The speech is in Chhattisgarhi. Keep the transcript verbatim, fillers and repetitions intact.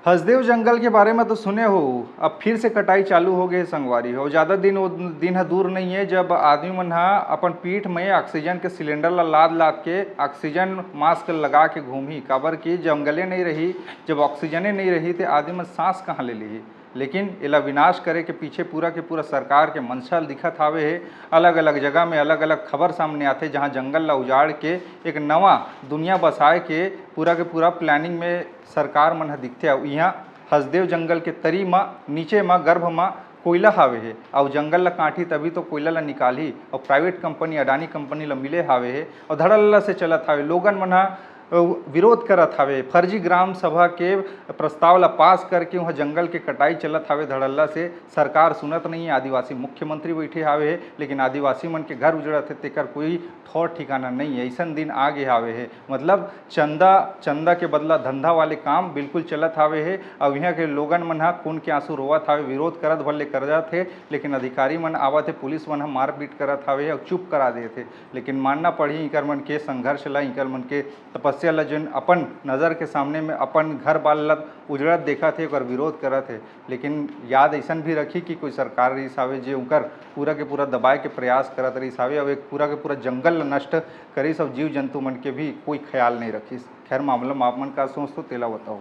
हसदेव जंगल के बारे में तो सुने हो, अब फिर से कटाई चालू हो गए संगवारी हो। ज़्यादा दिन, वो दिन ह दूर नहीं है जब आदमी मन ह अपन पीठ में ऑक्सीजन के सिलेंडर ला लाद लाद के ऑक्सीजन मास्क लगा के घूमही, काबर कि जंगले नहीं रही, जब ऑक्सीजने नहीं रही तो आदमी मन सांस कहाँ ले ली? लेकिन एला विनाश करे के पीछे पूरा के पूरा सरकार के मंशा दिखत हावे हे। अलग अलग जगह में अलग अलग खबर सामने आथे, जहाँ जंगल ला उजाड़ के एक नवा दुनिया बसाए के पूरा के पूरा प्लानिंग में सरकार मन ह दिखथे। अउ इहाँ हसदेव जंगल के तरी म, नीचे म, गर्भ म कोयला हावे हे, अउ जंगल ला काटही तभी तो कोयला ला निकालही। अउ प्राइवेट कंपनी, अडानी कंपनी ला मिले हावे हे, अउ धड़ल्ला से चलत हावे। लोगन मन ह अ, विरोध करत हावे। फर्जी ग्राम सभा के प्रस्ताव ला पास करके वहाँ जंगल के कटाई चलत हावे धड़ल्ला से। सरकार सुनत नहीं है। आदिवासी मुख्यमंत्री बैठे हावे हे, लेकिन आदिवासी मन के घर उजड़त हे, तेकर कोई ठौर ठिकाना नहीं है। ऐसन दिन आ गए हावे हे, मतलब चंदा, चंदा के बदला धंधा वाले काम बिल्कुल चलत हावे हे। अउ यहाँ के लोगन मन ह खून के आंसू रोवत हावे, विरोध करत भले करत हे, लेकिन अधिकारी मन आवत हे, पुलिस मन ह मारपीट करत हावे अउ चुप करा देत हे। लेकिन मानना पड़ही, इकर मन के संघर्ष ला, इकर मन के तपस्या ला, जोन अपन नज़र के सामने में अपन घर बार ला उजड़त देखत हे, ओकर विरोध करत हे। लेकिन याद ऐसन भी रखी कि कोई सरकार रहिस हावे, जे उनकर पूरा के पूरा दबाए के प्रयास करत रहिस हावे, अउ एक पूरा के पूरा जंगल ला नष्ट करिस, अउ जीव जंतु मन के भी कोई ख्याल नहीं रखिस। खैर, मामला में आप मन का सोचथो, तेला बताओ।